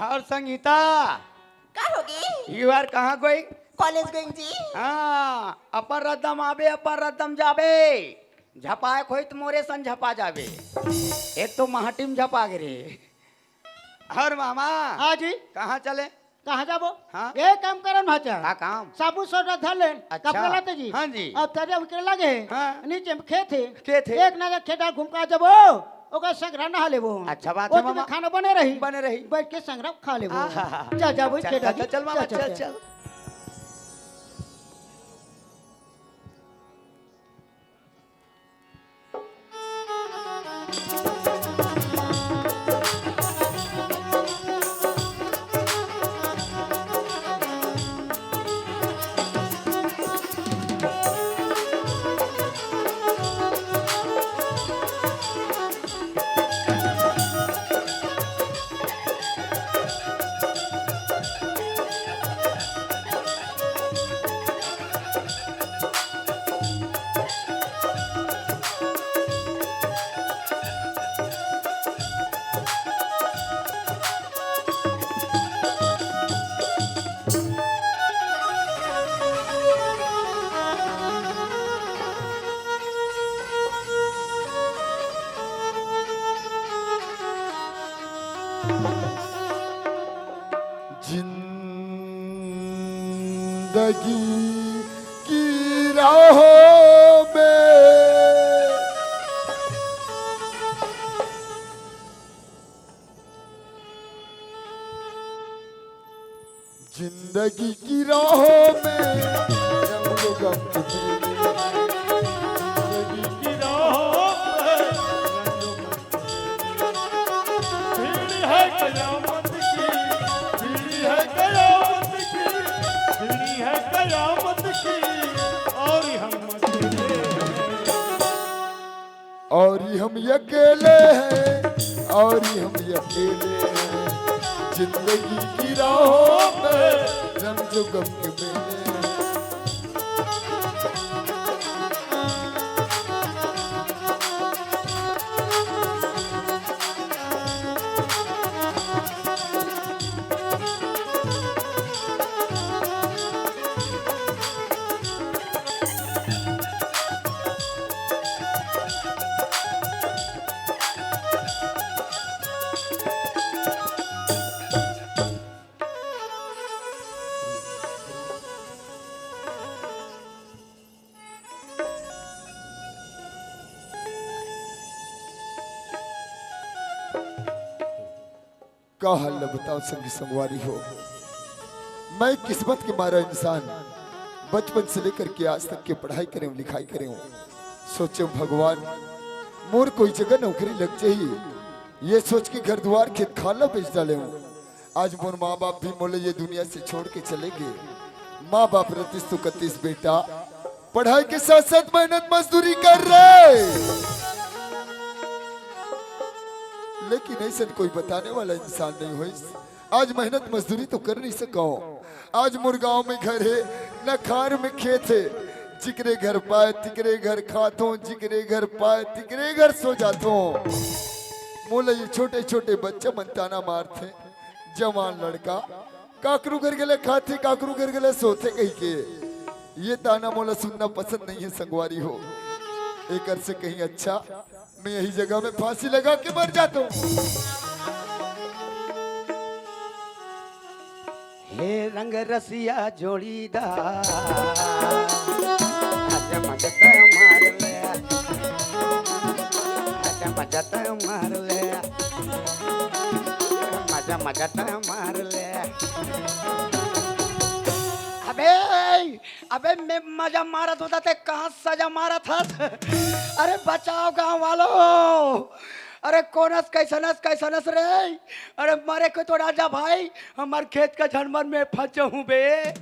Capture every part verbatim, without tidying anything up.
और संगीता, का होगे? You are कहाँ going? College going जी। हाँ, अपन रद्दम आबे, अपन रद्दम जाबे। झपाए खोई त मोरे सन झपा जाबे। एक तो माटी म झपा गे रे। और मामा, हाँ जी। कहाँ चले? कहाँ जाबो? हाँ। एक काम करन भाचा। का काम? साबुन सोडा धर लेन। अच्छा। कपड़ा लाते जी। हाँ जी। अब तरिया उतरे लगे हे। हाँ। नीचे में खेत हे। खेत हे। एक नजर खेत घूम के आ जाबो। ओकर संघरा नहा लेबो। अच्छा बात हे मामा। खाना बने रही। बने रही। बैठ के संघरा खा लेबो। आहा। चल जाबो चल, खेत चल, आगे। चल मामा, चल, चल, चल, चल। चल। जिंदगी की राहों में जिंदगी की राहों में रंग गम के मेले। जिंदगी की राहों में रंग गम के मेले। भीड़ है कयामत की, भीड़ है कयामत की, भीड़ है कयामत की, और हम अकेले हैं। और हम अकेले हैं, और हम अकेले हैं, जिंदगी की राहों में रंज गम के मेले हैं। का हाल ल बताओ संगी संगवारी हो, मैं किस्मत के मारा इंसान, बचपन से लेकर के आज तक के पढ़ाई करे हूँ, लिखाई करे हूँ। सोचे हूँ भगवान, मोर कोई जगह नौकरी लग जाही, ये सोच के घर दुआर खेत खार ल बेच डाले हूँ। आज मोर माँ बाप भी मोले ये दुनिया से छोड़ के चले गए। माँ बाप रतिस तो कतिस बेटा, पढ़ाई के साथ साथ मेहनत मजदूरी कर रे, लेकिन ऐसन कोई बताने वाला इंसान नहीं होइस। आज मेहनत मजदूरी तो कर नहीं सको। आज मोर गांव में घर है, न खार में खेत है, जिकरे घर पाए तिकरे घर खाथों, जिकरे घर पाए तिकरे घर सो जाथों। मोला ये छोटे छोटे बच्चा मन ताना मारथे, जवान लड़का काकरू घर गेले खाथे, काकरू घर गेले सोथे कही के। ये ताना मोला सुनना पसंद नहीं है संगवारी हो। एकर से कहीं अच्छा मैं यही जगह में फांसी लगा के मर जाता हूँ। हे रंग रसिया जोड़ीदार, मजा मजा तय मार ले, मजा मजा तय मार ले, मजा मजा तय मार ले। अबे, अबे मैं मजा मारत होता ते कहाँ सजा मारत हस? अरे बचाओ गांव वालों, अरे कोनस कैसनस कैसनस रे? अरे मरे को तो राजा भाई, हमर खेत का झनमन में फंसे हूँ बे।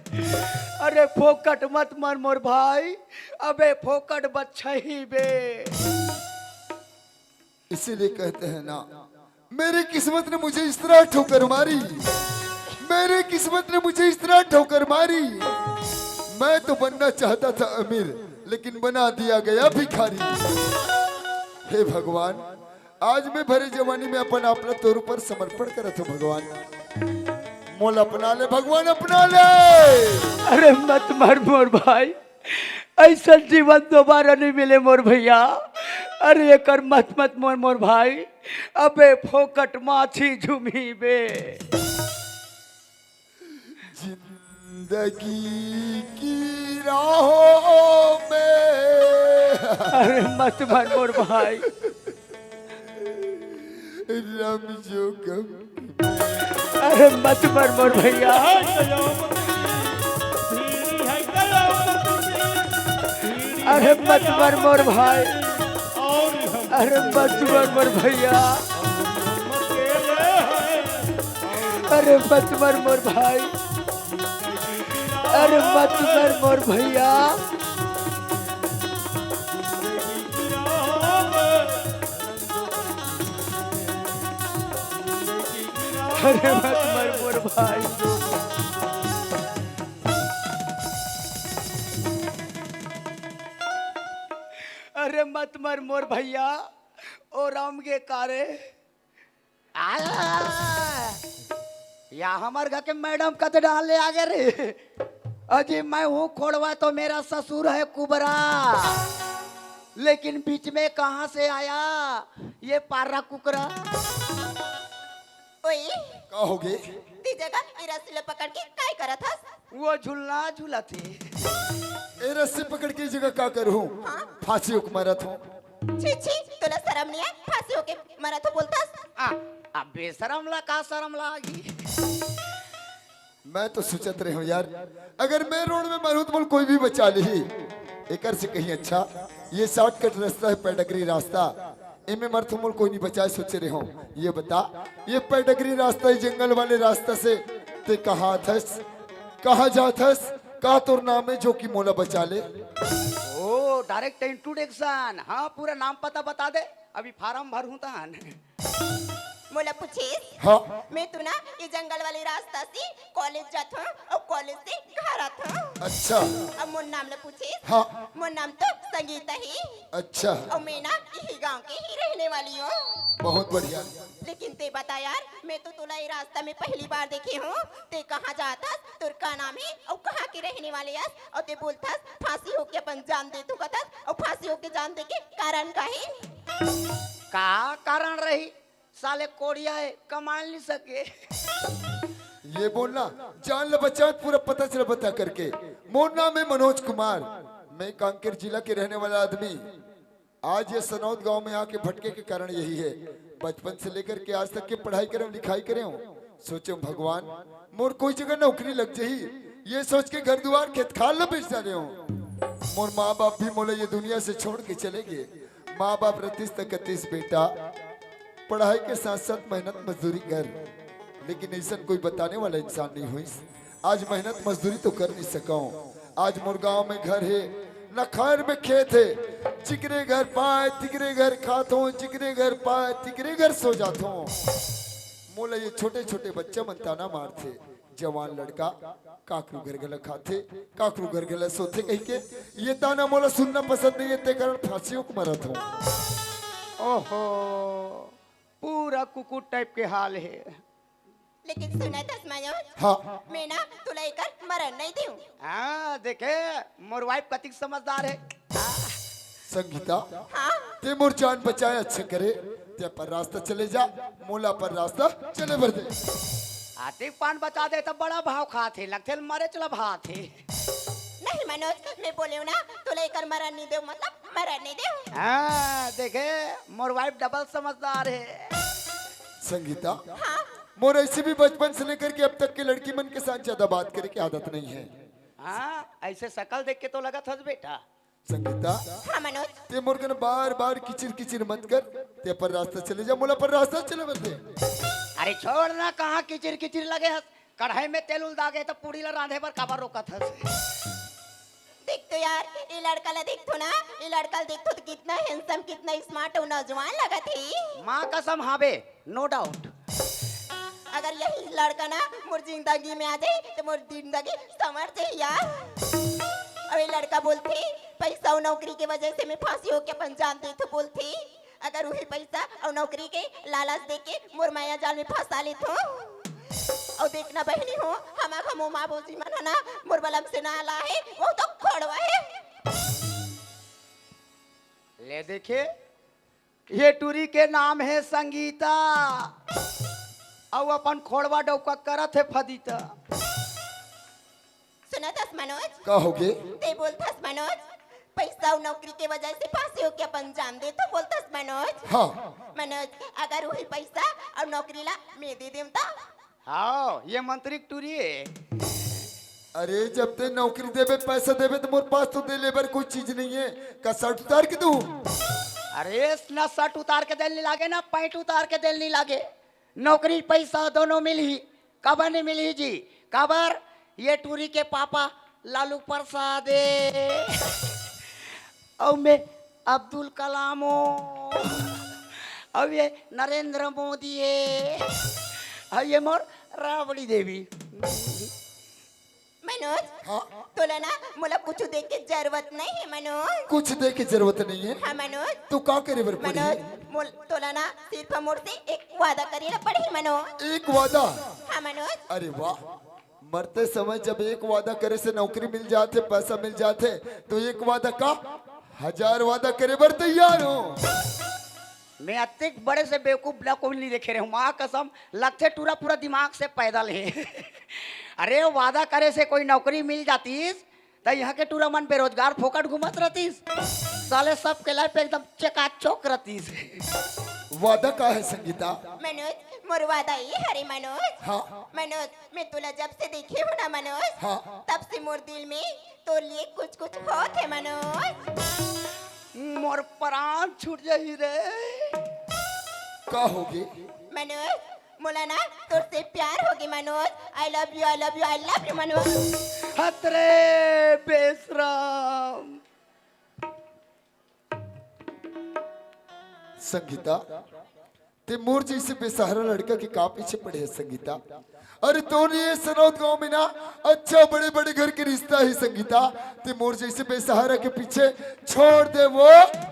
अरे फोकट मत मर मोर भाई, अबे फोकट बच्छही बे। इसीलिए कहते हैं ना, मेरी किस्मत ने मुझे इस तरह ठोकर मारी, मेरी किस्मत ने मुझे इस तरह ठोकर मारी। मैं तो बनना चाहता था अमीर, लेकिन बना दिया गया भिखारी। हे भगवान, आज मैं भरे जवानी में अपन आप ला तोर ऊपर समर्पण करत हूँ भगवान। मोला अपना ले भगवान, अपना ले। अरे मत मर मोर भाई, ऐसा जीवन दोबारा नहीं मिले मोर भैया। अरे एकर मत मत मोर मोर भाई, अबे फोकट माछी झुमी बे। जिंदगी की राहों में। अरे मत मर मोर भाई। रम जो गम। अरे मत मर मोर भैया। अरे मत मर मोर भाई। अरे मत मर मोर भैया। अरे मत मर मोर भाई। अरे मत मर मोर भैया। अरे मत मर मोर भाई। अरे मत मर मोर भैया। ओ राम गे कारे। आ, या हमर घर के मैडम कत डाल ले आगे रे। अजी मैं हूँ खोड़वा तो मेरा ससुर है कुबरा, लेकिन बीच में कहाँ से आया ये पारा कुकरा? ओए, का होगे? ती जगह ई रस्सी ल पकड़ के काय करत हस? वो झुलना झुलत हे। ए रस्सी पकड़ के जगह का करूँ? हाँ? फांसी उक मरत हूँ। छी छी, तोला शरम नहीं आय? फांसी होके मरत हो बोलथस? आ, अब बेशरम ला का शरम लागी? मैं तो सोचत रहे हूँ यार, अगर मैं रोड में मरूँ तो मोला कोई भी बचा ली। एकर से कहीं अच्छा ये शॉर्टकट रास्ता है, पैडगरी रास्ता, एमे मरथो मोला कोई नहीं बचाए, सोचे रहे हूँ। ये बता, ये पैडगरी रास्ता, ये जंगल वाले रास्ता से ते कहाँ आथस, कहाँ जाथस, का तोर नाम है जो कि मोला बचा ले? ओ, डायरेक्ट इंट्रोडक्शन। हाँ, पूरा नाम पता बता दे, अभी फार्म भरहूँ तहन। मोला पूछिस? हाँ। मैं तो ना ये जंगल वाले रास्ता से कॉलेज जात हूँ और कॉलेज से घर आत हूँ। अच्छा। अब मोर नाम ला पूछिस? हाँ। मोर नाम तो संगीता ही। अच्छा। और मैं ना यही गांव के ही रहने वाली हूँ। बहुत बढ़िया। लेकिन ते बता यार, मैं तो तोला ये रास्ता में पहली बार देखे हूँ। ते कहाँ जात हस, तोर का नाम है और कहाँ के रहने वाले हस, और ते बोलथस फांसी होके अपन जान दे तू कथस, और फांसी होके जान दे के कारण का है? का कारण रही? साले कोढ़िया है, कमा नहीं सके। ये बोलना, जान ले बच्चा, पूरा पता चला बता करके। मोर नाम है मनोज कुमार, मैं कांकेर जिला के रहने वाला आदमी। आज ये सनौद गांव में आके भटके के कारण यही है। बचपन से लेकर के आज तक के पढ़ाई करे हूँ, लिखाई करे हूँ। सोचे हूँ भगवान, मोर कोई जगह नौकरी लग जाही। ये सोच के घर दुआर खेत खार ल बेच डाले हूँ। मोर माँ बाप भी मोला ये दुनिया से छोड़ के चले गए। माँ बाप रतिस त कतिस बेटा, पढ़ाई के साथ साथ मेहनत मजदूरी कर, लेकिन ऐसा कोई बताने वाला इंसान नहीं हुई। आज मेहनत मजदूरी तो कर नहीं सका हूँ। आज मोर गांव में घर है, न खार में खेत है, जिकरे घर पाए तिकरे घर खात हूँ, जिकरे घर पाए तिकरे घर सो जात हूँ। मोला ये छोटे छोटे बच्चा मन ताना मारथे, जवान लड़का काकरू घर गला खाथे, काकरू घर गला सोथे कहिके ये ताना मोला सुनना पसंद नहीं है, ते कारण फांसी उक मरत हूँ। ओहो, पूरा कुकुर टाइप के हाल है। लेकिन सुनत हस मनोज, हाँ। मैं ना तुला एकर मरन नहीं देहूँ। हाँ, देखे, मोर वाइफ कतिक समझदार है। संगीता, हाँ। ते मोर जान बचाए, अच्छा करे, ते अपन रास्ता चले जा, मोला अपन रास्ता चले बर दे। आतिक पान बचा दे त बड़ा भाव खात हे, लगथे मरे चला भात हे। नहीं मनोज, मैं बोले हूँ ना, तुला एकर मरन नहीं देहूँ, मतलब मरन नहीं देहूँ। हाँ, देखे, मोर वाइफ डबल समझदार है। संगीता, हाँ। मोर ऐसे भी बचपन से लेकर के अब तक के लड़की मन के साथ ज्यादा बात करे के आदत नहीं है। हाँ, ऐसे शकल देख के तो लगत हस बेटा। संगीता, हाँ मनोज। ते मोर कन बार बार किचिर किचिर मत कर, ते अपन रास्ता चले जा, मोला अपन रास्ता चले बर दे। अरे छोड़ ना, कहाँ किचिर किचिर लगे हस? कढ़ाई में तेल उल दागे त पूड़ी ला रांधे बर काबर रोकत हस? देख तो यार, ये लड़का ला देख तो ना, ये लड़का ला देख तो, तो कितना हैंडसम, कितना स्मार्ट और नौजवान लगत हे। माँ कसम, हाँ बे, नो डाउट। अगर यही लड़का ना मोर जिंदगी में आ जाए तो मोर जिंदगी संवर जाए यार। और ये लड़का बोलथे, पैसा और नौकरी के वजह से मैं फांसी होके अपन जान दे तो बोलथे। अगर उही पैसा अउ नौकरी के लालच देके मोर माया जाल में फंसा लेथो। अउ देखना बहिनी हो, हमर घमो माँ भौजी मन ह ना मोर बलम से ना लाहे, वो तो खोड़वा हे। ले देखे, ये टूरी के नाम हे संगीता, अउ अपन खोड़वा डौका करत हे फदीता। सुनत हस मनोज? का होगे? ते बोलथस मनोज, पैसा अउ नौकरी के वजह से फांसी होके अपन जान दे तो बोलथस मनोज। हाँ। मनोज, अगर उही पैसा अउ नौकरी ला मैं दे देम तो? हाँ, ये मंत्री के टूरी हे। अरे, जब ते नौकरी देबे, पैसा देबे, तो मोर पास तो दे ले बर कोई चीज नहीं है। का शर्ट उतार के दूं? अरे, ना शर्ट उतार के देल नहीं लागे, ना पैंट उतार के देल नहीं लागे। नौकरी पैसा दोनों मिलही। काबर नहीं मिलही जी? काबर? ये टूरी के पापा लालू प्रसाद हे, अउ मैं अब्दुल कलाम हों, अउ ये नरेंद्र मोदी हे, अउ ये मोर राबड़ी देवी। मनोज, हाँ। तोला ना मोला कुछ दे के जरूरत नहीं है मनोज। कुछ दे के जरूरत नहीं है। हाँ मनोज। तो का करे बर पड़ी? मनोज, मोल तोला ना सिर्फ मोर से एक वादा करे ला पड़ही मनोज। एक वादा? हाँ मनोज। अरे वाह, मरते समय जब एक वादा करे से नौकरी मिल जाथे, पैसा मिल जाथे, तो एक वादा का हजार वादा करे बर तैयार हों। मैं अतेक बड़े से बेवकूफ ला कोई नहीं देखे रहे हूँ। माँ कसम, लगथे टूरा पूरा दिमाग से पैदल हे। अरे, वादा करे से कोई नौकरी मिल जातीस, त यहाँ के टूरा मन बेरोजगार फोकट घूमत रहतीस। साले सबके लाइफ एकदम चकाचौक रहतीस। वादा का है संगीता? मनोज, मोर वादा ये हरे मनोज। हाँ। मनोज, मैं तोला जब से देखे हूँ ना मनोज, हाँ। तब से मोर दिल में तोर लिए कुछ कुछ होत है मनोज। मोर प्राण छूट जाही रे। का होगे? मनोज, मोला ना तोर से प्यार होगे Manoj. I love you, I love you, I love you Manoj. हतरे बेशरम। संगीता, ते मोर जैसे बेसहारा लड़का के का पीछे पड़े है संगीता? अरे तोर ये सनौत गांव में ना अच्छा बड़े बड़े घर के रिश्ता है संगीता, ते मोर जैसे बेसहारा के पीछे छोड़ दे वो,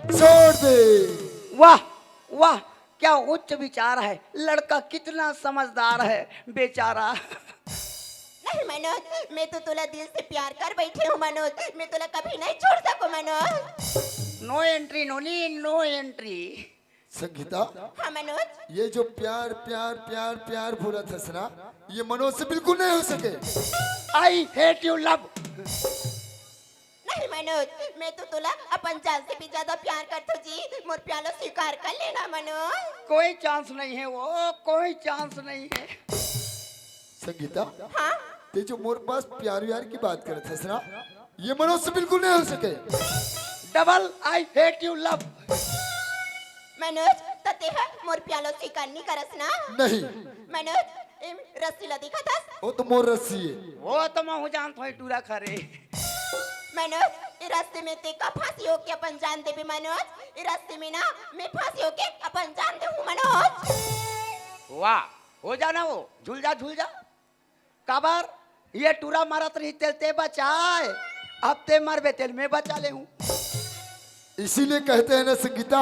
छोड़ दे। वाह, वाह, क्या उच्च विचार है। लड़का कितना समझदार है बेचारा। नहीं मनोज, मैं तो तोला दिल से प्यार कर बैठे हूँ मनोज, मैं तोला कभी नहीं छोड़ सकूँ मनोज। No entry, नोनी, no entry। संगीता, हाँ मनोज। ये जो प्यार प्यार प्यार प्यार बोलत हस ना, ये मनोज से बिल्कुल नहीं हो सके। I hate you love। नहीं मनोज, मैं तो तोला अपन जान से भी ज्यादा प्यार करथो जी। मोर प्यार ला स्वीकार कर लेना मनोज। कोई चांस नहीं है वो, कोई चांस नहीं है। संगीता, हाँ ते जो मोर पास प्यार व्यार की बात करत हस ना, ये मनोज से बिल्कुल नहीं हो सके। Double I hate you love। Manoj, त ते ह मोर प्यार ला स्वीकार नहीं करस ना? नहीं। मनोज, ए रस्सी ला देखत हस? वो तो मोर रस्सी है। वो तो मैं हूँ जानत हूँ टूरा खरे। मनोज, ए रस्सी में ते का फांसी होके अपन जान देबे मनोज? ए रस्सी में ना मैं फांसी होके अपन जान देहूँ मनोज। वाह, हो जा ना वो, झूल जा, झूल जा। काबर ये टूरा मरत रही तेल ते बचाए, अब ते मरबे तेल मैं बचा ले हूँ। इसीलिए कहते हैं ना संगीता,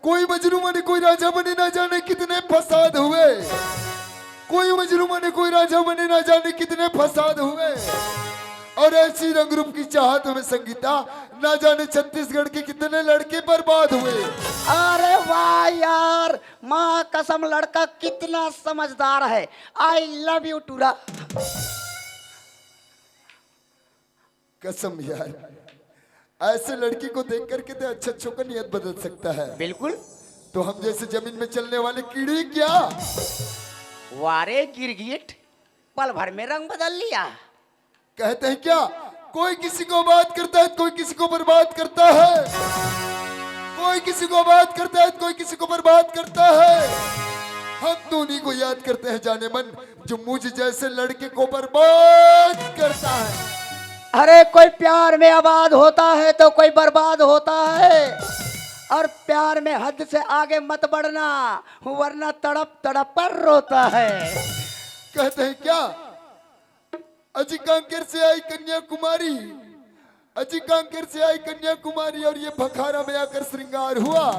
कोई मजनू बने कोई राजा बने, ना जाने कितने फसाद हुए। कोई मजनू बने कोई राजा बने, ना जाने कितने फसाद हुए। और ऐसी रंग रूप की चाहत में संगीता, ना जाने छत्तीसगढ़ के कितने लड़के बर्बाद हुए। अरे वाह यार, माँ कसम लड़का कितना समझदार है। I love you टूरा। कसम यार, ऐसे लड़की को देख करके तो अच्छे अच्छों का नियत बदल सकता है। बिल्कुल। तो हम जैसे जमीन में चलने वाले कीड़े क्या? वारे गिरगिट, पल भर में रंग बदल लिया। कहते हैं क्या, कोई किसी को आबाद करता है, कोई किसी को बर्बाद करता है। कोई किसी को आबाद करता है, कोई किसी को बर्बाद करता है। हम तो उन्हीं को याद करते हैं जाने मन, जो मुझ जैसे लड़के को बर्बाद करता है। अरे, कोई प्यार में आबाद होता है तो कोई बर्बाद होता है। और प्यार में हद से आगे मत बढ़ना, वरना तड़प तड़प पर रोता है। कहते हैं क्या, अजी कांकेर से आई कन्याकुमारी, अजी कांकेर से आई कन्याकुमारी और ये भखारा में आकर श्रृंगार हुआ।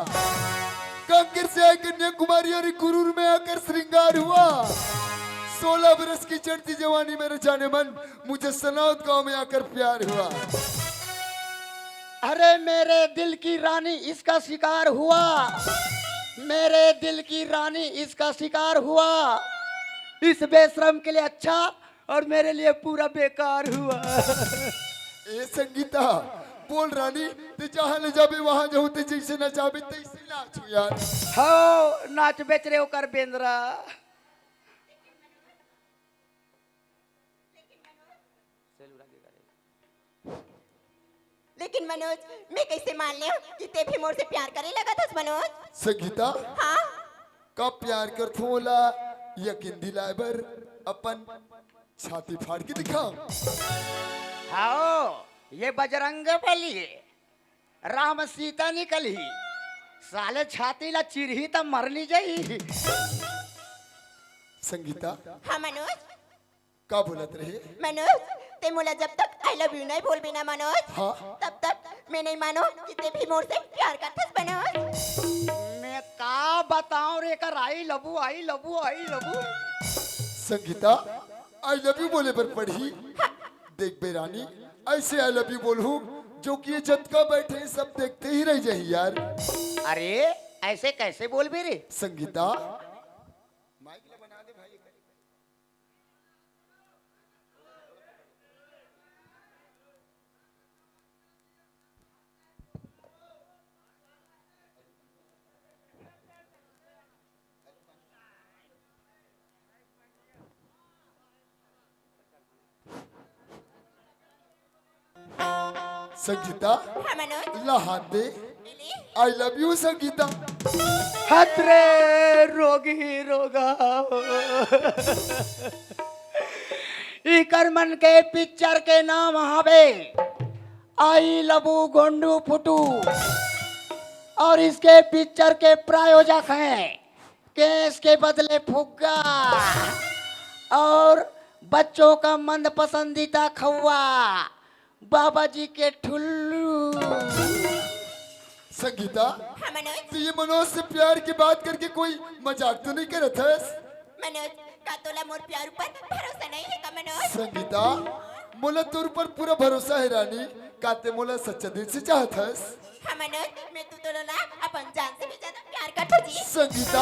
कांकेर से आए कन्याकुमारी और गुरूर में आकर श्रृंगार हुआ। सोलह बरस की चढ़ती जवानी मेरे जानेमन, मुझे सनावत गांव में आकर प्यार हुआ। अरे मेरे दिल की रानी इसका शिकार हुआ, मेरे दिल की रानी इसका शिकार हुआ। इस बेशरम के लिए अच्छा और मेरे लिए पूरा बेकार हुआ। ए संगीता, बोल रानी, ते जहाँ ले जाबे वहाँ जाहूँ, ते जैसे नचाबे तैसे नाचहूँ यार। हो नाच बेच रे ओकर बेंदरा। लेकिन मनोज, मैं कैसे मान लेव कि ते भी मोर से प्यार करे लगत हस मनोज? संगीता, हाँ? का प्यार करथों ओला यकीन दिलाए बर अपन छाती फाड़ के दिखा। हाओ, ये बजरंग बली है, राम सीता निकली, साले छाती ला चिरही त मर नी जाई। संगीता, हाँ मनोज। का बोलत रहे? मनोज, ते मोला जब तक I love you नहीं बोलबे ना मनोज, हाँ? तब तक मैं नहीं मानो कि ते भी मोर से प्यार करथस मनोज। मैं का बताऊं रे, एकर I love you, I love you, I love you। Sangeeta, I love you बोले बर पड़ही। देख बे रानी, ऐसे I love you बोलहूँ जो कि ये जतका बैठे हैं, सब देखते ही रह जाही यार। अरे, ऐसे कैसे बोलबे रे? संगीता, माइक ला बना दे भाई। संगीता, हाँ मनोज। ला हाथ दे। मिली? I love you Sangeeta. हत रे रोगी रोगा। इकर मन के पिक्चर के नाम हवे I love you गोंडू फुटू, और इसके पिक्चर के प्रायोजक हैं केस के बदले फुग्गा और बच्चों का मंद पसंदीदा खौवा, बाबा जी के ठुल्लू। संगीता, हाँ मनोज। तू ये मनोज से प्यार की बात करके कोई मजाक तो नहीं करत हस? मनोज, का तोला मोर प्यार ऊपर भरोसा नहीं है का मनोज? संगीता, मोला तोर ऊपर पूरा भरोसा है रानी। का ते मोला सच्चा दिल से चाहत हस? हाँ मनोज, मैं तो तोला ना अपन जान से भी ज्यादा प्यार करथों जी। संगीता,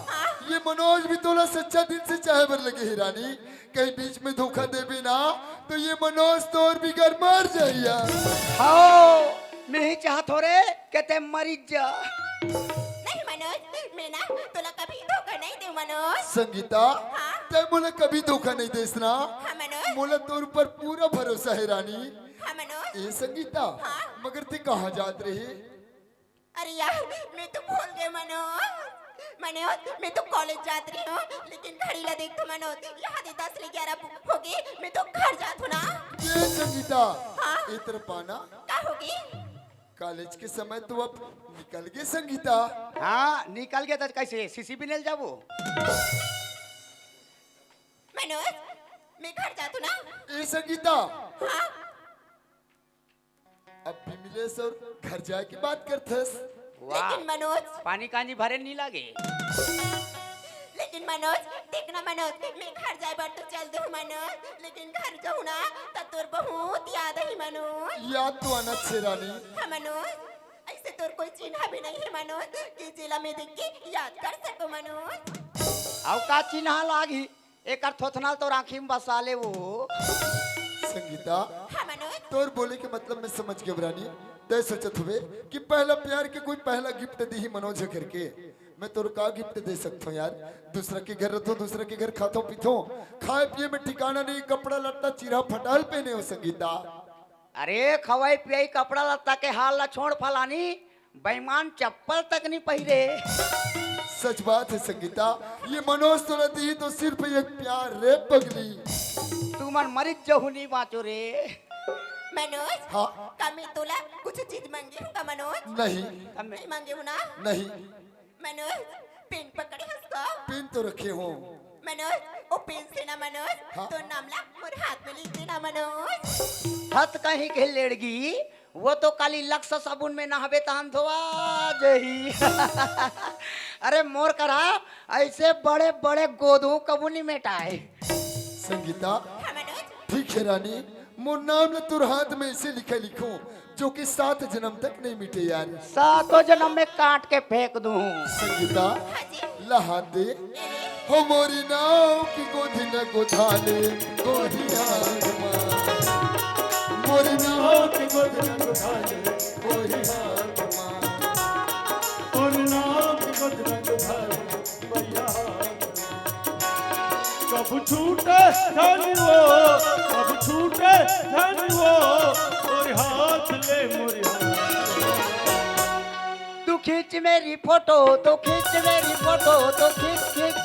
हाँ? ये मनोज भी तोला सच्चा दिल से चाहे बर लगे हे रानी। कहीं बीच में धोखा देबे ना तो ये मनोज तोर बिगर मर जाही यार। हाओ, मैं ही चाहत हों रे के ते मरी जा। नहीं मनोज, मैं ना तोला कभी धोखा नहीं देव मनोज। संगीता, हाँ? ते मोला कभी धोखा नहीं देस ना। हाँ मनोज। मोला तोर ऊपर पूरा भरोसा है रानी। हाँ मनोज। ए संगीता, हाँ? मगर ते कहाँ जात रहे? अरे यार, मैं तो भूल गए मनोज। मनोज, मैं तो कॉलेज जात रही हूँ, लेकिन घड़ी ला देख तो मनोज, यहाँ दे दस ले ग्यारह हो गए, मैं तो घर जात हूँ ना। ए संगीता, हाँ? इतर पाना। का होगे? कॉलेज के समय तो अब निकल गए संगीता। हाँ, निकल गए तो कैसे सीसी भी नहीं जाबो? मनोज, मैं घर जात हूँ ना। ए संगीता। हाँ? अब भी मिलेस और घर जाए की बात करथस। वाह। लेकिन मनोज। पानी कांजी भरे नहीं लागे। लेकिन मनोज, देखना मनोज, मैं घर जाए बर तो चल दूँ मनोज, लेकिन घर जाऊँ ना त तोर बहुत याद आही मनोज। याद तो आना छे रानी। हाँ मनोज, ऐसे तोर कोई चिन्हा भी नहीं है मनोज कि जेला मैं देख के याद कर सकूँ मनोज। अउ का चिन्हा लागही? एकर थोथना ल तोर आँखी में बसा ले वो। संगीता, हाँ, मनोज। तोर बोले के मतलब मैं समझ गयो रानी। तय सोचत हुए कि पहला प्यार के कोई पहला गिफ्ट दीही मनोज ह करके। मैं तोर का गिफ्ट दे सकथों यार? दूसरा के घर रथों, दूसरा के घर खाथों पीथों, खाए पिए में ठिकाना नहीं, कपड़ा लत्ता चिरा फटाल पहने हो संगीता। अरे खवाई पियाई कपड़ा लत्ता के हाल ला छोड़ फलानी, बेईमान चप्पल तक नहीं पहिरे। सच बात है संगीता, ये मनोज तोला दीही तो सिर्फ एक प्यार रे पगली। तुमन मरिच जहू नहीं बाँचो रे। मनोज, हाँ? का मैं तोला कुछ चीज मांगे हूँ का मनोज? नहीं। नहीं मांगे हूँ ना? नहीं। मनोज, पेन पकड़े हस का? पेन तो रखे हों। मनोज, ओ पेन से ना मनोज, हाँ? तोर नाम ला मोर हाथ में लिख देना मनोज। हत कहीं के लेड़गी, वो तो काली लक्स साबुन में नहाबे तहन धोआ जही। अरे मोर करा ऐसे बड़े बड़े गोदू कबू नहीं मेटाए। संगीता, हाँ मनोज। ठीक है रानी, मोर नाम ल तोर हाथ में ऐसे लिखे लिखो जो कि सात जन्म तक नहीं मिटे यार। सातों जन्म में काट के फेंक दूं। संगीता, हाँ जी। ला हाथ दे। हो मोरी नाव की गोदी न गोधाले, गोरी हाथ माँ। मोरी नाव की गोदी न गोधाले, गोरी हाथ माँ। और नाम की गोदी न गोधाले, गोरी हाथ माँ। कब छूटे जानी वो, कब छूटे जानी वो, मोरी हाथ ले, मोरी हाथ। तू खींच मेरी फोटो, तू खींच मेरी फोटो, तू खींच खींच।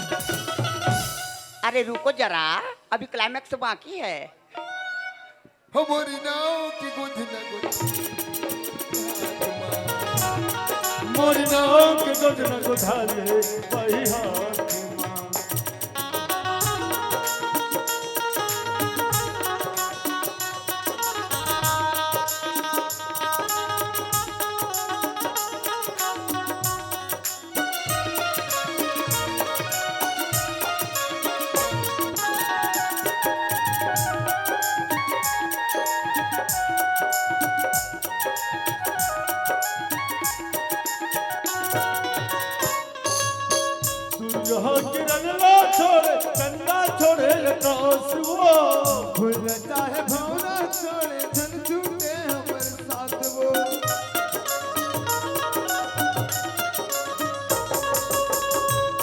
अरे रुको जरा, अभी क्लाइमैक्स बाकी है। हो मोरी नाव की गोदी न गोधाले। मोरी नाव की गोदी न गोधाले, गोरी हाथ माँ। सूरज किरण ला छोड़े, चंदा छोड़े आकाश वो। भूल चाहे भावना छोड़े, झन छूटे हमर साथ वो।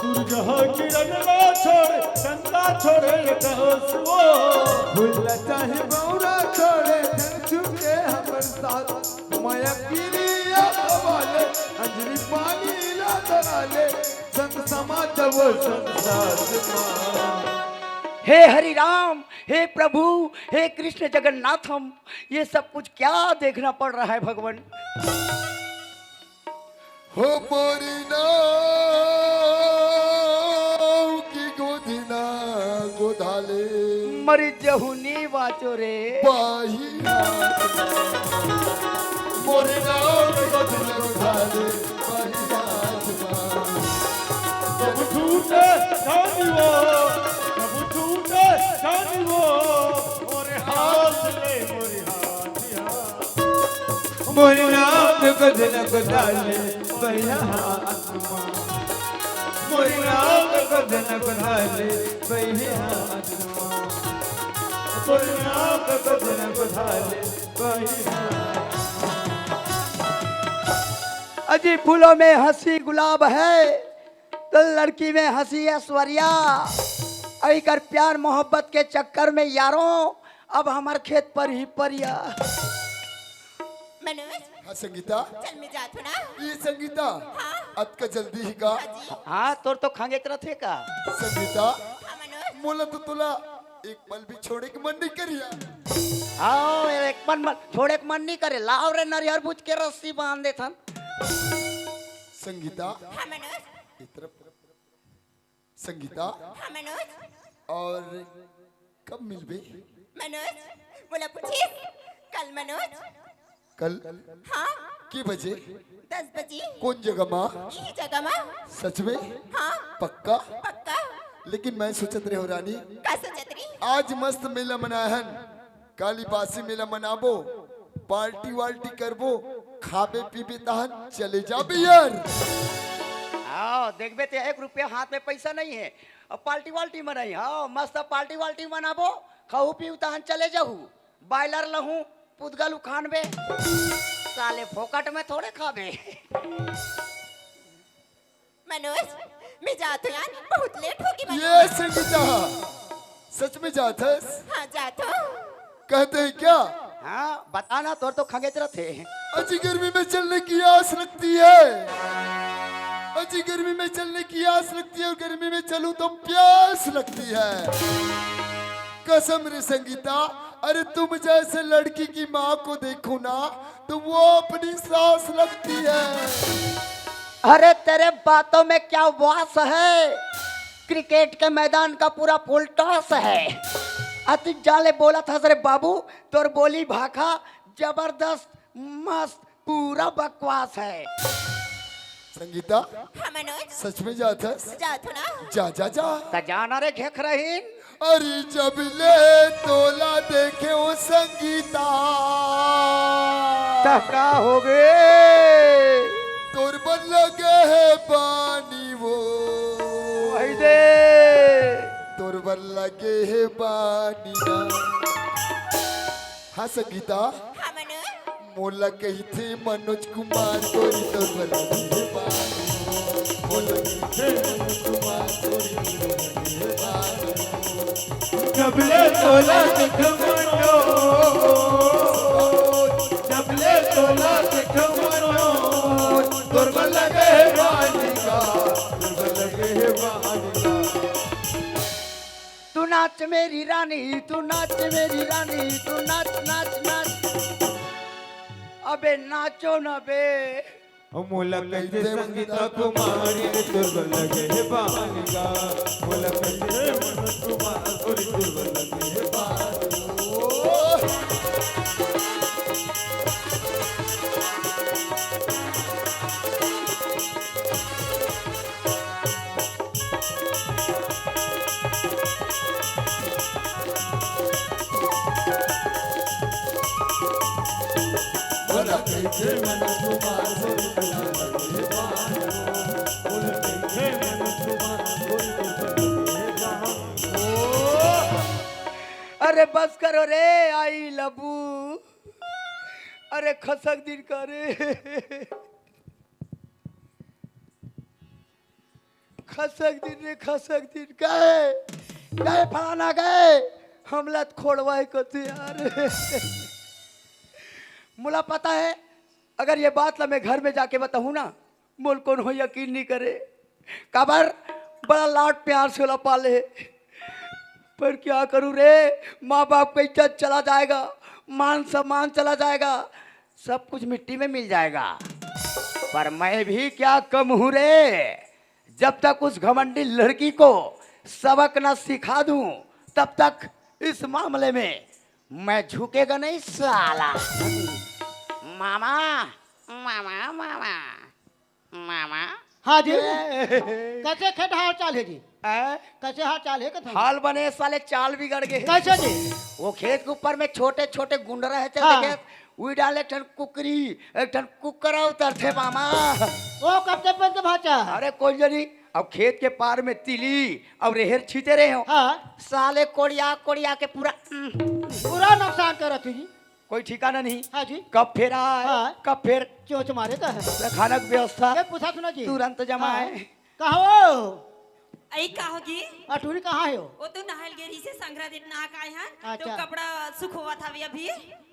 सूरज किरण ला छोड़े, चंदा छोड़े आकाश वो। भूल चाहे भावना छोड़े, झन छूटे हमर साथ। माया किरिया वाले, अंजलि पानी ला धराले, संग समाज वो संसार माँ। हे हरि राम, हे प्रभु, हे कृष्ण जगन्नाथम, ये सब कुछ क्या देखना पड़ रहा है भगवान? हो मोरी नाव की गोदी न गोधाले। मरी जहूनी बाचो रे। बाही हाथ माँ। मोरी नाव की गोदी न गोधाले। बाही हाथ माँ। कब छूटे जानी वो, कब छूटे जानी वो, मोरे हाथ ले, मोरे हाथ, हाथ। मोरी नाव के गोदी न गोधाले, बहिया हाथ माँ। मोरी नाव के गोदी न गोधाले, बहिया हाथ माँ। मोरी नाव के गोदी न गोधाले, बहिया हाथ माँ। अजी फूलों में हंसी गुलाब है, तो लड़की में हंसी ऐश्वर्या। अई कर प्यार मोहब्बत के चक्कर में यारों, अब हमार खेत पर ही परिया। मनोज, हाँ संगीता, चल मैं जात हूँ ना। ये संगीता, अतका जल्दी ही का? हाँ जी। हाँ, तोर तो खंगेच रथे का। संगीता, हाँ मनोज। मोला तो तोला एक पल भी छोड़े के मन नहीं करिया। हाँ, एक मन, मन छोड़े के मन नहीं करे। लाव रे नरियर बुझ के रस्सी बांध देथन। संगीता, हाँ मनोज। इस तरफ। संगीता, हाँ मनोज। और कब मिलबे? मनोज, मोला पूछिस कल मनोज। कल हाँ, के बजे? दस बजे। कौन जगह माँ? यही जगह मा। सच में? हाँ, पक्का? पक्का। लेकिन मैं सोचत रहे हो रानी, का सोचत रही? आज मस्त मेला मनाहन, काली बासी मेला मनाबो, पार्टी वार्टी करबो, खाबे पीबे तहन चले जाबे यार। हाँ, देखबे ते एक रुपया हाथ में पैसा नहीं है, अब पार्टी वार्टी मनाई। हाँ, मस्त पार्टी वार्टी मनाबो, खाऊ पीऊ तहन चले जाहू। बॉयलर लहू, पुदगल उखानबे, साले फोकट में थोड़े खाबे। मनोज, मैं जात हूँ यार, बहुत लेट होगी मनोज। ये संगीता, सच में जात हस? हाँ, जात हूँ। कहते हैं क्या? हाँ, बता ना, तोर तो खंगेच रथे। अजी गर्मी में चलने की आस लगती है, अजी गर्मी में चलने की आस लगती है और गर्मी में चलूं तो प्यास लगती है। कसम रे संगीता, अरे तुम जैसे लड़की की माँ को देखूं ना तो वो अपनी सास लगती है। अरे तेरे बातों में क्या वास है? क्रिकेट के मैदान का पूरा फुल टॉस है। अति जाले बोलत हस रे बाबू, तोर बोली भाखा जबरदस्त मस्त, पूरा बकवास है। संगीता, हाँ मनोज। सच में जात हस? जात हूँ ना। जा, जा, जा। त जाना रे घेखरहीन। अरे जब ले तोला देखे हो संगीता। त का हो गे? तोर बर लगे हे बानी वो। वही दे। तोर बर लगे हे बानी ना। हाँ संगीता। हाँ मनोज। मोला कहिथे मनोज कुमार गोरी तोर बर लगे हे बानी। मोला कहिथे मनोज कुमार गोरी तोर बर लगे हे बानी। जब ले तोला देखो मनोज, जब ले तोला देखो मनोज, तोर बर लगे हे बानी का, तोर बर लगे हे बानी का। तू नाच मेरी रानी, तू नाच मेरी रानी, तू नाच, नाच, नाच। अबे नाचो ना बे। ओ मोला कहिथे संगीता कुमारी रे तोर बर लगे हे बानी गा। मोला कहिथे मनोज कुमार गोरी तोर बर लगे हे बानी। अरे बस करो रे, आई लबू। अरे खसक दिन करे। खसक दिन रे, खसक दिन। गए, गए फलाना गए, हमला त खोड़वाए कथे यार। मोला पता है, अगर ये बात ला मैं घर में जाके बताहूँ ना, मोला कोनो यकीन नहीं करे। काबर बड़ा लाड प्यार से ओला पाले। पर क्या करूँ रे, माँ बाप का इज्जत चला जाएगा, मान सम्मान चला जाएगा, सब कुछ मिट्टी में मिल जाएगा। पर मैं भी क्या कम हूँ रे, जब तक उस घमंडी लड़की को सबक न सिखा दूं, तब तक इस मामले में मैं झुकेगा नहीं साला। मामा, मामा, मामा, मामा। हाँ जी। ए। कैसे खेत हाल चाल है जी? ए? कैसे हाल चाल है कथम? हाल बने साले, चाल बिगड़ गए। कैसे जी? वो खेत के ऊपर में छोटे छोटे गुंडरा है, चल हाँ। देखे, उई डाले एक ठन कुकरी, एक ठन कुकरा उतरथे मामा। ओ कब तक बन के भाचा? अरे कोई जनी, अब खेत के पार में तिली अउ रेहेर छीते रहे हो। हाँ। साले कोड़िया कोड़िया के पूरा, पूरा नुकसान करत ही जी। कोई ठिकाना नहीं। हाँ जी। कब फेर आए, हाँ। कब फेर चोंच मारे का है। खाना की व्यवस्था ये पूछा सुना जी। तुरंत जमाए। हाँ। कहो। अई का होगी? अटूरी कहाँ है हो? वो तो नहल गे रहिसे संघरा दिन नहा के आए हन। तो अच्छा। कपड़ा सुखोवत हवे अभी।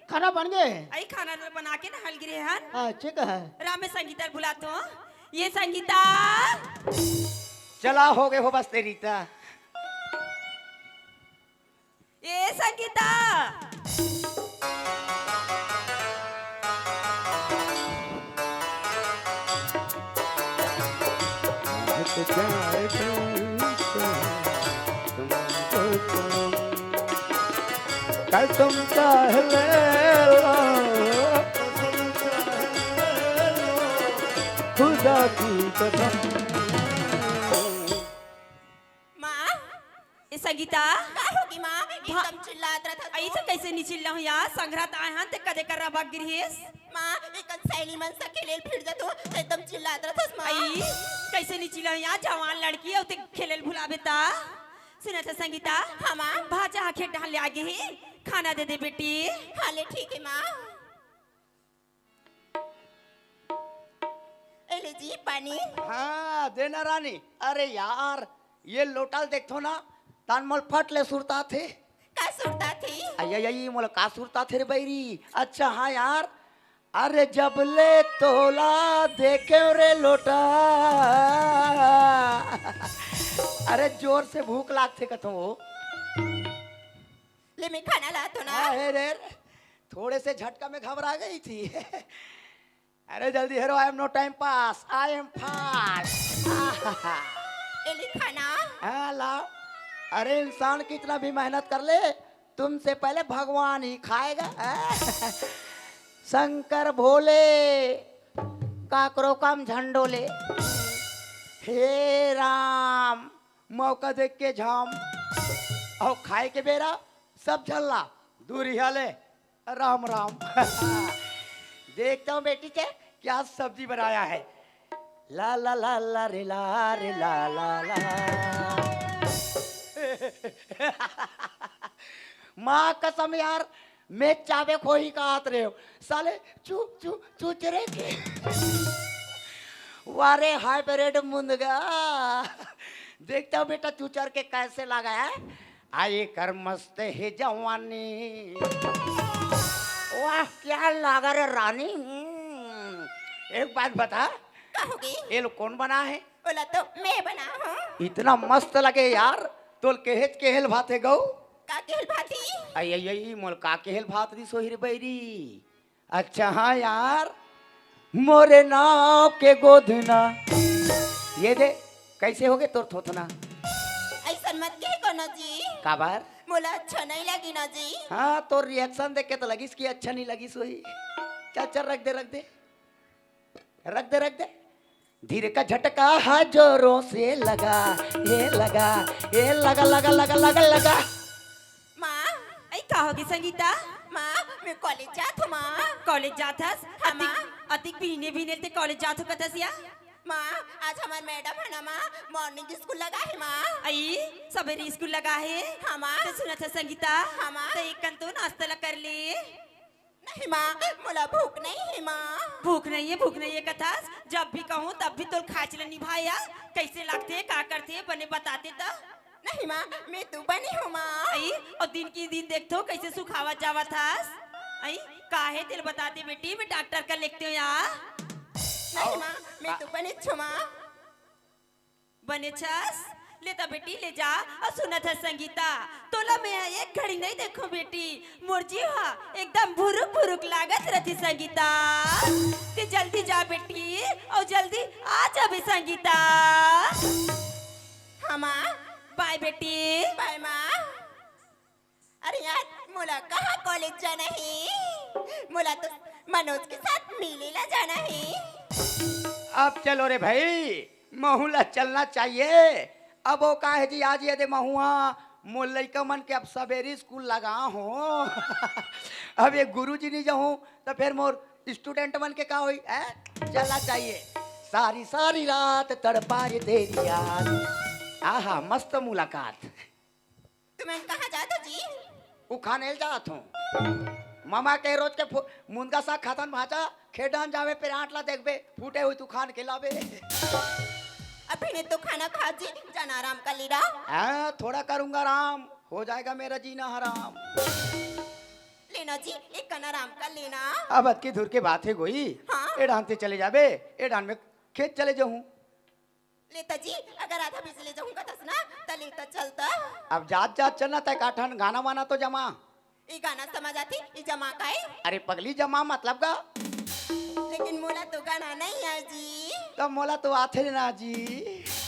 खाना बन गए? अई खाना तो बना के नहल गे रहे हन। अच्छा कहा। रामे संगीता भुला तो। ये संगीता। चला हो गए हो बस तेरी ता। ए संगीता। कसम चाह ले लो, खुदा की कसम। माँ, ए संगीता। का होगी माँ? एकदम चिल्लात रहत हस। अइसे कैसे नहीं चिल्लाहूँ यार? संघरा त आए हन ते कदे कर रहा भाग गिरहिस। माँ, एक सहेली मन से खेलेल फिर जात हो, एकदम चिल्लात रहत हस माँ। अई, कैसे नहीं चिल्लाहूँ यार? जवान लड़की है, उते खेलेल भुलाबे ता। सुनत हस संगीता? हाँ माँ। भाजा हा खेत डाल ले आगे ही, खाना दे दे बेटी। हाँ ले ठीक है माँ। ए ले जी पानी। हाँ, देना रानी। अरे यार, ये लोटा ल देखथो ना, तान मोल फट ले सुरता थे। का सुरता थे? अई, अई, अई, मोला का सुरता थे रे बैरी? अच्छा, हाँ यार। अरे जब ले तोला देखे रे लोटा। अरे जोर से भूख लागथे कथो। ले मैं खाना लात हो ना। हाँ, हे रे, थोड़े से झटका में घबरा गई थी। अरे जल्दी हेरो, I am no time pass, I am fast। ए ले खाना। हाँ, लाओ। अरे इंसान कितना भी मेहनत कर ले, तुमसे पहले भगवान ही खाएगा। शंकर भोले, काकरो काम झंडोले। हे राम, मौका देख के झाम। अउ खाए के बेरा सब झल्ला दूरिहा ले। राम राम। देखता हूँ बेटी के क्या सब्जी बनाया है। ला ला ला ला रे ला रे ला ला ला। माँ कसम यार, मैं चाबे खोही का आत रहे हो। साले चू चू चूचरे के। वारे हाइब्रिड मुंदगा। देखता हूँ बेटा चूचर के कैसे लगा है। आए कर मस्त है जवानी। वाह क्या लगा रे रानी। हम्म, एक बात बता, कहोगे? ये लोग कौन बना है? ओला तो मैं बना हूँ। इतना मस्त लगे यार। तोल केहेच केहेल भात है गौ। का केहेल भात ही? आई आई आई मोल का केहेल भात दी सोहिर बैरी। अच्छा हाँ यार, मोरे नाव के गोधना। ये दे, कैसे होगे तोर थोथना? ऐसन मत कहे कोनो जी। काबर? मोला अच्छा नहीं लगी ना जी। हाँ, तोर रिएक्शन देख के तो लगिस कि अच्छा नहीं लगिस होही। चल चल, रख दे, रख दे, रख दे, रख दे। धीरे का झटका हा जोरों से लगा, ये लगा, ये लगा, लगा, लगा, लगा, लगा। माँ, ऐ का होगे संगीता? माँ, मैं कॉलेज जात हूँ माँ। कॉलेज जात हस? हाँ, माँ। अतिक, अतिक भीने भीने ते कॉलेज जात हो कथस या? माँ, आज हमार मैडम है ना माँ, मॉर्निंग स्कूल लगा है माँ। आई, सवेरे स्कूल लगा है? हाँ माँ। तो सुनत है संगीता? हाँ माँ। तो एक कन तो नाश्ता ला कर ले। नहीं माँ, मोला भूख नहीं है माँ। भूख नहीं है, भूख नहीं है कथस? जब भी कहूँ तब भी तोल खाच ले निभाया। कैसे लगथे, का करथे, बने बताते तो। नहीं माँ, मैं तो बनी हूँ माँ। आई, और दिन की दिन देखथो कैसे सुखावत जावत हस। आई, काहे तेल बताते बेटी, मैं डॉक्टर का लेगते हूँ या। नहीं माँ, मैं तो बनी छु माँ। बने छस? ले त बेटी ले जा। और सुनत हस संगीता, तोला मैं एक घड़ी नहीं देखूं बेटी, मोर जीव हा एकदम भुरुक भुरुक लागत रथे संगीता। ते जल्दी जा बेटी, और जल्दी आ जाबे संगीता। हाँ माँ। बाय बेटी। बाय माँ। अरे यार, मोला कहाँ कॉलेज जाना है? मोला तो मनोज के साथ मेले ला जाना है। अब चलो रे भाई, महू ला चलना चाहिए। अब वो का है जी, आज ये दे महुआ, मोर लइका मन के अब सवेरे स्कूल लगा हो। अब ये गुरु जी नहीं जाऊँ तो फिर मोर स्टूडेंट मन के का होई? हैं? चलना चाहिए। सारी सारी रात तड़पा ये तेरी याद। आहा, मस्त मुलाकात। तुमन कहाँ जात हो जी? उखाने ल जात हूँ। ममा के रोज के फु-, मुनगा साग खाथन भांचा, खेडन जावे पेरांट ला देखबे, फूटे हुई तू खान के लाबे। अभी ने तो खाना खा जी, जाना आराम कर ली रहा। हाँ, थोड़ा करूंगा आराम, हो जाएगा मेरा जीना हराम। लेना जी, एक कन आराम कर लेना। अब अतकी दूर के बात है गोई, हाँ। ए डान ते चले जाबे, ए डान में खेत चले जाऊँ। लेता जी, अगर आधा बीच ले जाऊंगा तस ना, त लेता चलता। अब जात जात चलना, तय काठन गाना वाना तो जमा। ई गाना समझ आती, ई जमा का है? अरे पगली, जमा मतलब का? लेकिन मोला तो गाना नहीं है जी। तो मोला तो आथे ना जी।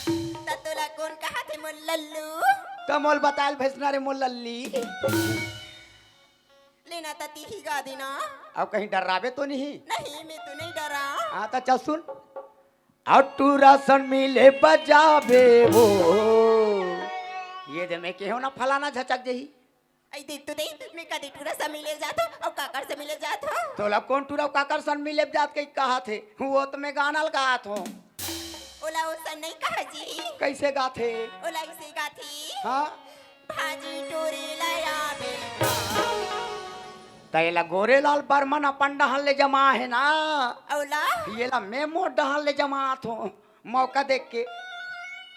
त तोला कौन कहा थे मोर लल्लू? तो मोल बतायल भैसना रे मोर लल्ली। लेना त तीही गा देना। अब कहीं डर्राबे तो नहीं? नहीं, मैं तो नहीं डरा। हाँ, तो चल सुन। अउ टूरा सन मिले बजाबे वो। ये दे मैं केहो ना फलाना झचक जही। आई देख तो दे, मैं कदे टूरा सा मिले जात हो, अउ काकर से मिले जात हो। तोला कौन टूरा काकर सन मिले जात के कहा थे? वो तो मैं गाना ल गात हो। ओला ओसन नहीं कहा जी। कैसे गाथे? ओला इसे गाथे। हाँ? भाजी टोरे लाया बेटा। त एला गोरेलाल बर्मन अपन डहर ले जमा हे ना। अउला? एला मैं मोर डहर ले जमात हो, मौका देख के।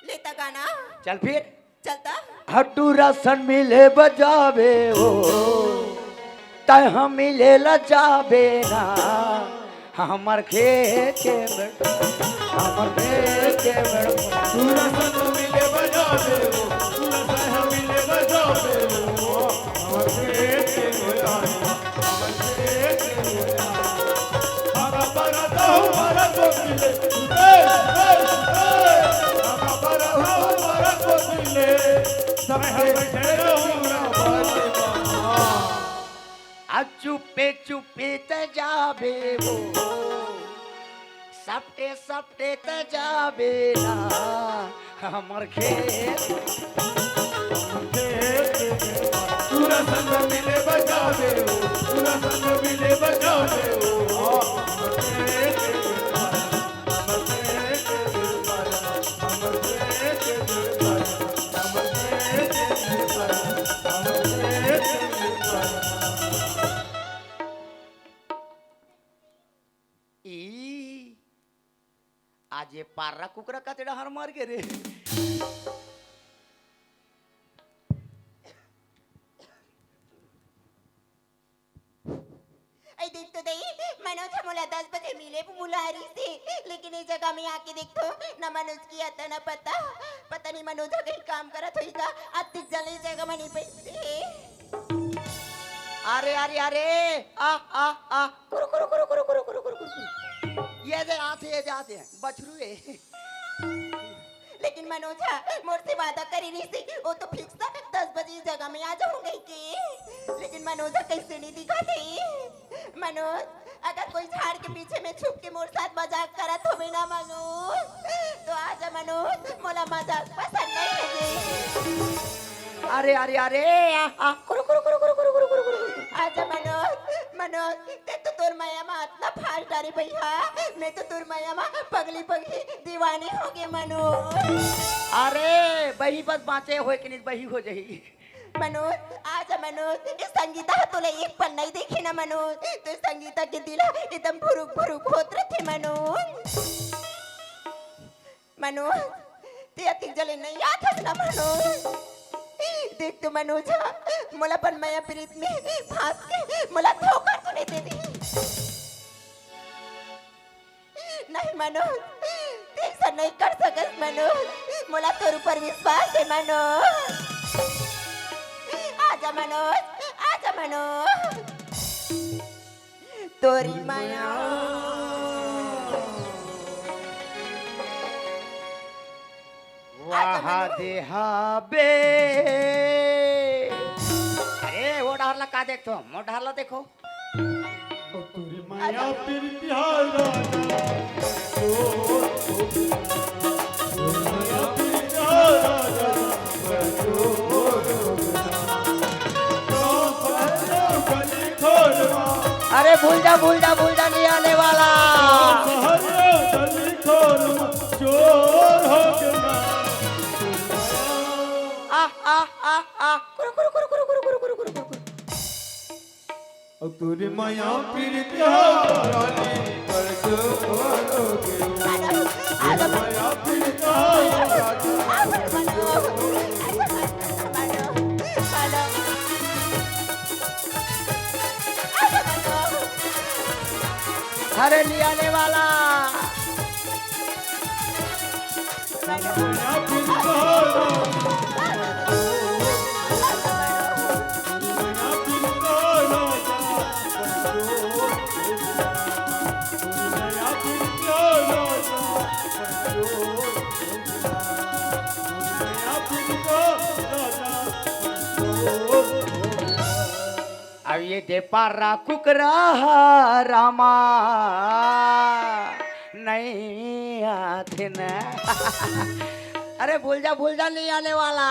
ले त गाना। चल फिर। चल त। हड्डू रासन मिले बजावे हो, तय हम मिले ला जाबे ना। हमर खेत के मेड़, हमर खेत के मेड़। तू रसन मिले बजावे हो, तू रसन मिले बजावे हो। हमर खेत के मेड़, हमर खेत के मेड़। हरा भरा दहु भरा कोकिले, ए, ए, ए। हरा भरा दहु भरा कोकिले, सब बैठे रहू ना बाटे बा। अब चुप्पे चुप्पे त जाबे वो, सपटे सपटे त जाबे ना हमर खेत। पूरा संग मिले बजाबे वो, पूरा संग मिले बजाबे वो। ई, आज ये पारा कुकरा का तेरा हर मार के रे। अई देख तो दई, मनोज ह मोला दस बजे मिले बुला रहिस हे, लेकिन ए जगह में आके देखथों, न मनोज के अता न पता। पता नहीं मनोज ह कहीं काम करत होही का, अतिक जल्दी जगह में नहीं बैठे। अरे, अरे, अरे, आ, आ, आ, कुरु, कुरु, कुरु। ये दे आथे, ये दे आथे, बछरू हे। लेकिन मनोज ह मोर से वादा करे रहिस हे, वो तो फिक्स दस बजे जगह में आ जाहूं कहिके। लेकिन मनोज ह कइसे नहीं दिखत हे? मनोज, अगर कोई झाड़ के पीछे में छुप के मोर साथ मजाक करत होबे ना मनोज, तो आजा मनोज, मोला मजाक पसंद नहीं हे। अरे, अरे, अरे, आ, आ, कुरु, कुरु, कुरु। आजा मनोज, मनोज, ते तो तोर मया मा अतना फास डारे भैया, मैं तो तोर मया मा पगली पगली दीवानी हो गे मनोज। अरे, बही बस बाँचे होय के नहीं, बही हो जाही। मनोज, आजा मनोज, ए संगीता ह तोला एक पल नहीं देखी ना मनोज, तो संगीता के दिल ह एकदम भुरुक भुरुक होत रथे मनोज। मनोज, ते अतिक जल्दी नहीं आथस ना मनोज। देख तो मनोज ह मोला अपन मया प्रीत में फांस के मोला धोखा तो नहीं दे दी। नहीं मनोज, ते ऐसा नहीं कर सकस मनोज, मोला तोर ऊपर विश्वास हे मनोज। आजा मनोज, आजा मनोज। तोरी मया। वाह देहा बे। अरे, वो डहर ला का देखथो? मोर डहर ला देखो। तोरी मया प्रीति हारा। अरे भूल जा, भूल जा, भूल जा, नहीं आने वाला। चोर हो गया। आ, आ, आ, आ। कुरु, कुरु, कुरु। और तोरी मया प्रीति हारा। अरे लियाने वाला। अब ये दे पारा कुकरा रामा नहीं आथे न। अरे भूल जा, भूल जा, नहीं आने वाला।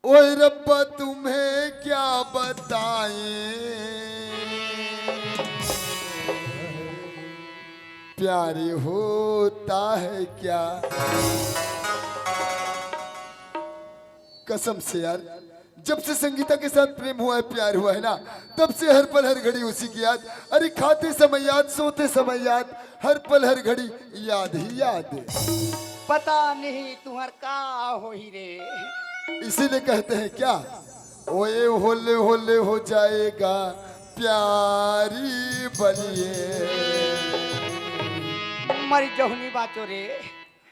ओए रब्बा तुम्हें क्या बताएं, प्यार होता है क्या। कसम से यार, जब से संगीता के साथ प्रेम हुआ है, प्यार हुआ है ना, तब से हर पल हर घड़ी उसी की याद। अरे खाते समय याद, सोते समय याद, हर पल हर घड़ी याद ही याद। पता नहीं तुम्हार का होही रे। इसीलिए कहते हैं क्या, ओए होले होले हो जाएगा प्यारी बलिए। मरी जहुनी बाचो रे।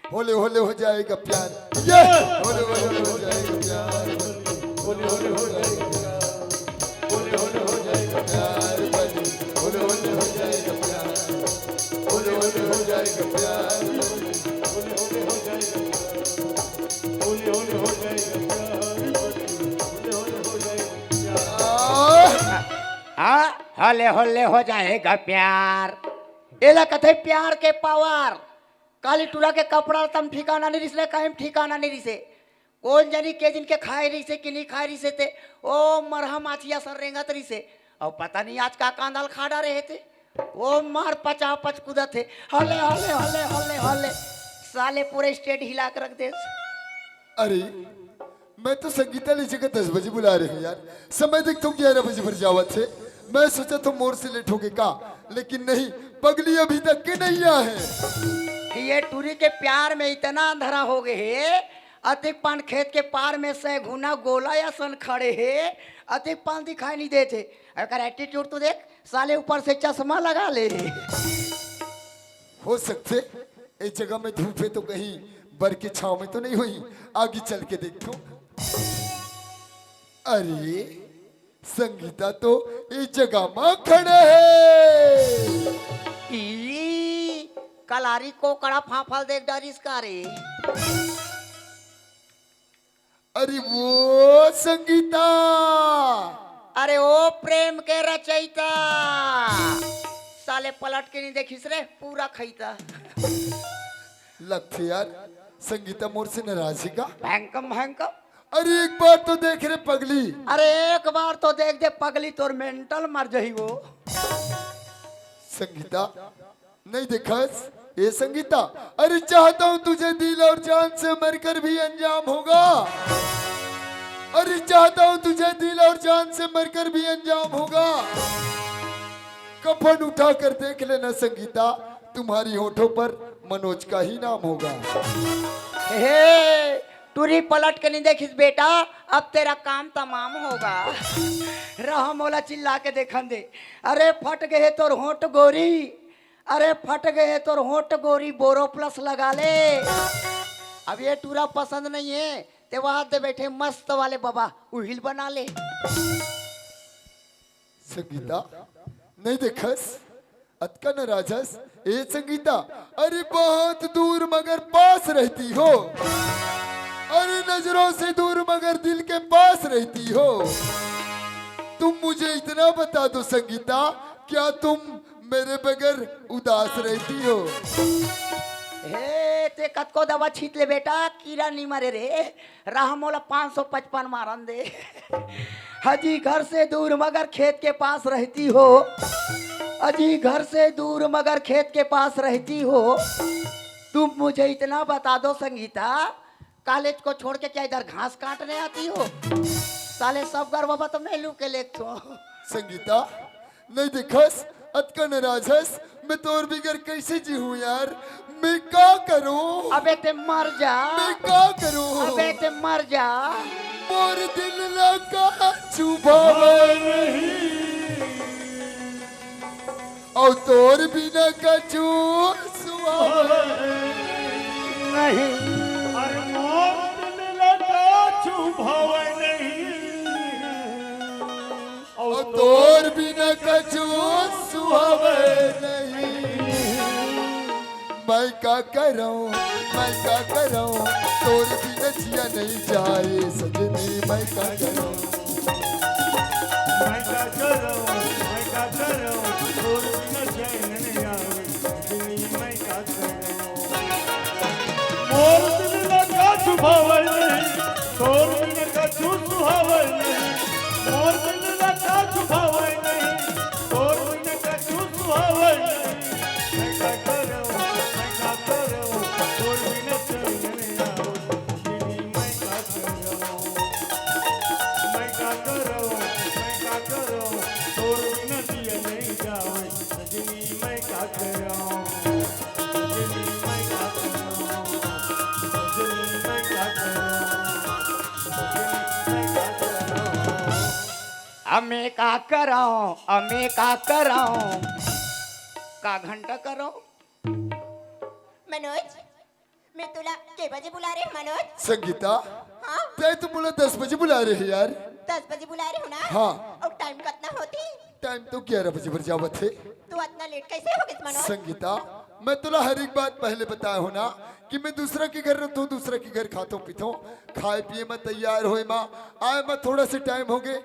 होले होले हो जाएगा प्यार, ये होले होले हो जाएगा प्यार, होले होले हो जाएगा प्यार, होले होले हो जाएगा प्यार, होले होले हो जाएगा प्यार, होले होले हो जाएगा प्यार, होले होले हो जाएगा प्यार। होले होले हो जाएगा प्यार, होले होले हो जाएगा प्यार। हाँ, होले होले हो जाएगा प्यार। एला कथे प्यार के पावर। काली टूरा के कपड़ा तम ठिकाना नहीं रिसले, कायम ठिकाना नहीं रिसे। कोन जनी के दिन के खाए रिसे कि नहीं खाए रिसे ते, ओ मरहा माछिया सर रेंगत रिसे। अउ पता नहीं आज का कांदल खा डारे हे ते। ओ मार पचा पच कूदत हे। हले, हले, हले, हले, हले। साले पूरे स्टेट हिला के रख देस। अरे, मैं तो संगीता ले जगह दस बजे बुला रहे हूँ यार। समय देख तो ग्यारह बजे भर जावत हे। मैं सोचा तो मोर से लेट हो गए का, लेकिन नहीं, पगली अभी तक के नहीं आए हे। ये टूरी के प्यार में इतना अंधरा हो गए हे, अतिक पान खेत के पार में सैगुना गोला असन खड़े हे, अतिक पान दिखाई नहीं देत हे। एकर एटीट्यूड तो देख, साले ऊपर से चश्मा लगा ले हे। हो सकथे ए जगह में धूप हे तो कहीं बर के छांव में तो नहीं होही, आगे चल के देखथों। अरे, संगीता तो ए जगह में खड़े हे। ई कलारी कोकड़ा फाफल देख डारिस का रे। अरे वो संगीता। अरे ओ प्रेम के रचयिता। साले पलट के नहीं देखिस रे, पूरा खइता। लगथे यार, संगीता मोर से नाराज हे का? भयंकम, भयंकम। अरे एक बार तो देख रे पगली। अरे एक बार तो देख दे पगली, तोर मेंटल मर जही वो। संगीता, नहीं देखस ए संगीता। अरे चाहता हूँ तुझे दिल और जान से मरकर भी अनजान होगा। अरे चाहता हूँ तुझे दिल और जान से मरकर भी अनजान होगा। कफन उठाकर देख लेना संगीता, तुम्हारी होठों पर मनोज का ही नाम होगा। हे, टूरी पलट के नहीं देखिस बेटा, अब तेरा काम तमाम होगा। रहा मोला चिल्ला के देखन दे। अरे फट गए हे तोर होंठ गोरी, अरे फट गए हे तोर होंठ गोरी, बोरो प्लस लगा ले। अब ये टूरा पसंद नहीं हे, ते वहां दे बैठे मस्त वाले बाबा उहिल बना ले। संगीता, नहीं देखस, अतका नाराज हस। ए संगीता, अरे बहुत दूर मगर पास रहती हो। अरे नजरों से दूर मगर दिल के पास रहती हो। तुम मुझे इतना बता दो संगीता, क्या तुम मेरे बगैर उदास रहती हो? हे, ते कतको दवा छीत ले बेटा, कीरा नहीं मरे रे। रहा मोला पाँच सौ पचपन मारन दे। अजी घर से दूर मगर खेत के पास रहती हो, अजी घर से दूर मगर खेत के पास रहती हो। तुम मुझे इतना बता दो संगीता, कॉलेज को छोड़ के क्या इधर घास काटने आती हो? साले सब गरवा तो मैं लू के लेत हो। संगीता, नहीं देखस, अतका नाराज हस, मैं तोर बिगर कैसे जीहूं यार? मैं का करूं? अबे ते मर जा। मैं का करूं? अबे ते मर जा। मोर दिल ला का छुभावे नहीं, अउ तोर बिना कछु सुहावे नहीं। अरे मोर दिल ला का छुभावे नहीं। अउ तोर बिना कछु सुहावे नहीं। मैं का करंव, मैं का करंव, तोर बिना जिया नहीं जाए सजनी, मैं का करंव। मैं का करंव, मैं का करंव, तोर बिना चैन नहीं आवे सजनी, मैं का करंव। मोर दिल ला का छुभावे नहीं, तोर बिना कछु सुहावे नहीं। मोर दिल ला का छुभावे नहीं, तोर बिना कछु सुहावे नहीं। मैं का करंव, मैं का करंव, तोर बिना चैन नहीं आवे सजनी, मैं का करंव। मैं का करंव, मैं का करंव, तोर बिना जिया नहीं जावे सजनी, मैं का करंव। सजनी, मैं का करंव। सजनी, मैं का करंव। सजनी, मैं का करंव। अमे का करंव, अमे का करंव। का घंटा करंव? मनोज, मैं तुला के बजे बुला रहे हूँ, मनोज? संगीता, हाँ? तैं तो मोला दस बजे बुला रहे है यार। दस बजे बुला रहे हो ना? हाँ। अउ टाइम कतना होती? टाइम तो ग्यारह बजे बर जावत हे। तू अतना लेट कैसे हो गिस मनोज? संगीता, मैं तोला हर एक बात पहले बताए हो ना कि मैं दूसरा के घर रहथों, दूसरा के घर खाथों पीथों, खाए पिए में तैयार होए मा आए मा थोड़ा से टाइम हो गे।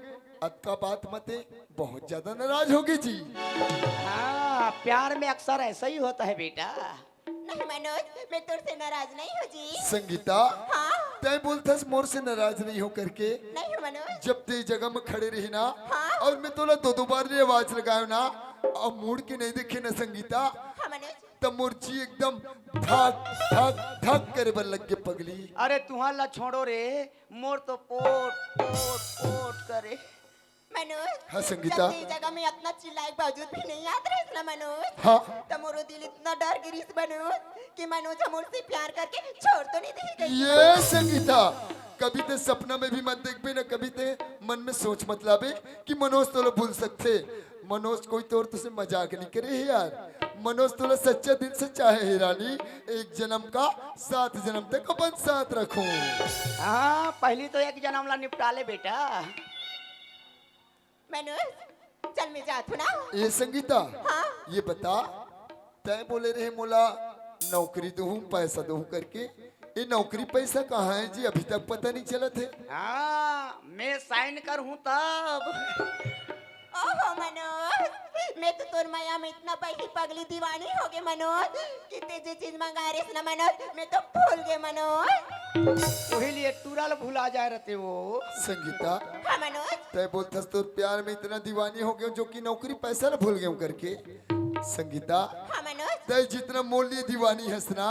अतका बात मते बहुत ज्यादा नाराज हो गे जी। हाँ, प्यार में अक्सर ऐसा ही होता है बेटा। नहीं मनोज, मैं तोर से नाराज नहीं हूँ जी। संगीता, हाँ? तैं बोलथस मोर से नाराज नहीं हो करके। नहीं हूँ मनोज। जब ते जगह में खड़े रहे ना, हाँ? और मैं तोला दो दो बार ले आवाज लगायो ना, और मुड़ के नहीं देखे ना संगीता, हाँ मनोज। तब मोर जी एकदम धक धक धक करे बर लग गे पगली। अरे तुहर ला छोड़ो रे, मोर तो पोट पोट पोट करे। मनोज, हाँ, संगीता। जब ते जगह में अतना चिल्लाए के बावजूद भी नहीं आत रहिस ना मनोज, हाँ। त मोरो दिल इतना डर गे रिहिस मनोज कि मनोज ह मोर से प्यार करके छोड़ तो नहीं देही कहिके। ये संगीता, कभी ते सपना में भी मत देखबे ना, कभी ते मन में सोच मत लाबे कि मनोज तोला भूल सकथे। मनोज कोई तोर तो से मजाक नहीं करे हे यार। मनोज तोला सच्चा दिल से चाहे हे रानी, एक जन्म का सात जन्म तक अपन साथ रखूं। हाँ, पहली तो एक जन्म ला निपटा ले बेटा। मनोज, चल मैं जात हूँ ना। ए संगीता, हाँ? ये बता, तैं बोले रहे मोला नौकरी दूहूं, पैसा दूहूं करके। ये नौकरी पैसा कहाँ है जी? अभी तक पता नहीं चलत हे। हाँ, मैं साइन करहूं तब। ओहो मनोज, मैं तो तोर मया में इतना बही पगली दीवानी हो गे मनोज, कि ते जे चीज मंगाए रहिस ना मनोज, मैं तो भूल गे मनोज। वही लिए टूरा ल भुला जाए रहते वो। संगीता, हाँ मनोज। तैं बोलथस तोर प्यार में इतना दीवानी हो गेंव जो कि नौकरी पैसा ल भूल गेंव करके। संगीता, हाँ मनोज। तैं जितना मोर लिए दीवानी हस ना,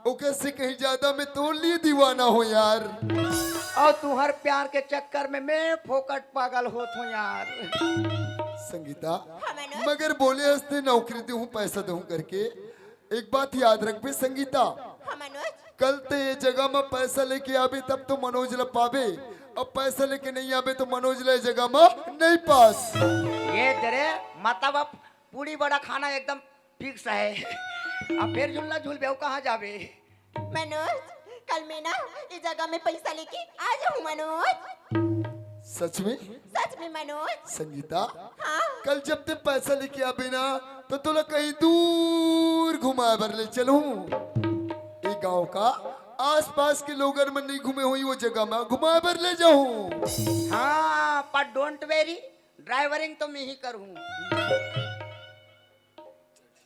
ओकर से कहीं ज्यादा मैं तोर लिए दीवाना हूँ यार। और तुहर प्यार के चक्कर में मैं फोकट पागल होत हूँ यार। संगीता, हाँ मनोज। मगर बोले हस ते नौकरी दूहूं, पैसा दूहूं करके। एक बात याद रखबे संगीता, हाँ मनोज। कल ते ये जगह में पैसा लेके आबे तब तो मनोज ला पाबे, अब पैसा लेके नहीं आबे तो मनोज ला ये जगह में नहीं पास। ये तेरे मतलब अब पूड़ी बड़ा खाना एकदम फिक्स है। अब फिर झुलना झुलबे, कहाँ जाबे? मनोज, कल मैं ना ये जगह में पैसा लेके आ जाहूँ मनोज। सच में? सच में मनोज। संगीता, हाँ। कल जब ते पैसा लेके आबे ना, तो तोला कहीं दूर घुमाए बर ले चलूं। ए गांव का आसपास के लोगन मन नहीं घूमे होही, वो जगह में घुमाए बर ले जाहूं। हाँ, पर डोंट वेरी, ड्राइवरिंग तो मैं ही करूँ।